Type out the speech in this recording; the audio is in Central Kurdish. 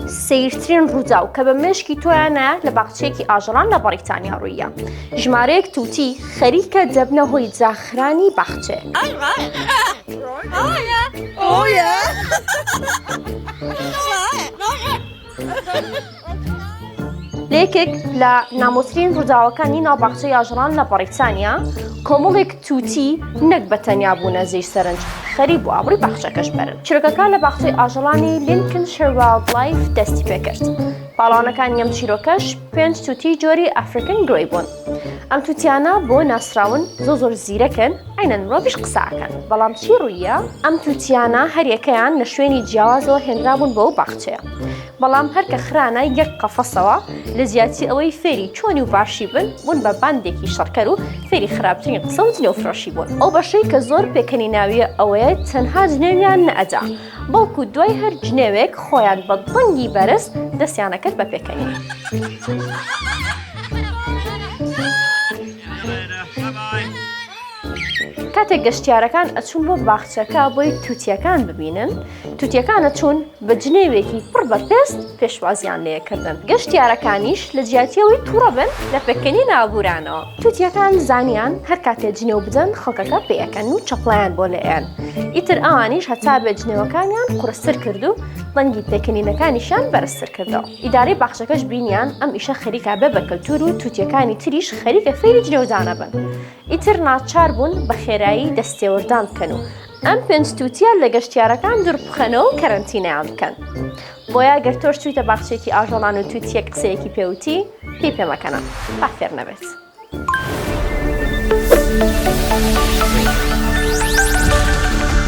سەیرترین ڕووداو کە بە مێشکی تۆیان نایات لە باخچەیەکی ئاژەڵان لە بەڕیتانیا ڕوویە. ژمارەیەک توتی خەریکە دەبنە هۆی داخرانی باخچەیەک. لە یەکێک لە نامۆترین ڕووداوەکانی ناو باخچەی ئاژەڵان لە بەڕیتانیا، کۆمەڵێک توتی نەک بە تەنیا بوونە جێی سەرنج، خەریک بوو ئابڕووی باخچەکەش بەرن. چیرۆکەکە لە باخچەی ئاژەڵانی Lincolnshire Wildlife دەستی پێکرد. پاڵەوانەکانی ئەم چیرۆکەش پێنج توتی جۆری African Grey بوون. ئەم توتیانە بۆ ناسراون زۆر زۆر زیرەکن، عەینەن مرۆڤیش قسە ئەکەن. بەڵام چی ڕوویە؟ ئەم توتیانە هەریەکەیان لە شوێنی جیاوازەوە هێنرابوون بۆ ئەو باخچەیە. بەڵام هەر کە خرانە یەک قەفەسەوە، لە جیاتی ئەوەی فێری چۆنی و باشی بن، بوون بە باندێکی شەڕکەر و فێری خراپترین قسە و جنێوفرۆشی بوون. ئەو بەشەی کە زۆر پێکەنیناوییە ئەوەیە تەنها جنێویان نەئەدا، بەڵکو دوای هەر جنێوێک خۆیان بە دەنگی بەرز دەستیان ئەکرد بە پێکەنین. کاتێک گەشتیارەکان ئەچوون بۆ باخچەکە بۆی توتیەکان ببینن، توتیەکان ئەچوون بە جنێوێکی پڕ بە پێست پێشوازیان لێکردن. گەشتیارەکانیش لە جیاتی ئەوەی توڕە بن لە پێکەنین ئابورانەوە. توتیەکان زانیان هەر کاتێ جنێو بدەن خەڵکەکە پێئەکەن و چەپڵەیان بۆ لێئەیەن. ئیتر ئەوانیش هەتا بێ جنێوەکانیان قورستر کرد و دەنگی پێکەنینەکانیشیان بەرزتر کردەوە. ئیدارەی باخچەکەش بینیان ئەم ئیشە خەریکە بێ بە کەلتور و توتیەکانی تریش خەریکە فێری جنێودانە بن. ئیتر ناچار بوون بە خێرایی دەستێوەردان بکەن و ئەم پێنج توتیە لە گەشتیارەکان دوور بخەنەوە و کەرەنتینەیان بکەن. بۆیە گەر تۆش چوویتە باخچەیەکی ئاژەڵان و توتیەک قسەیەکی پێوتی، پێی پێمەکەنە با فێر نەبێت.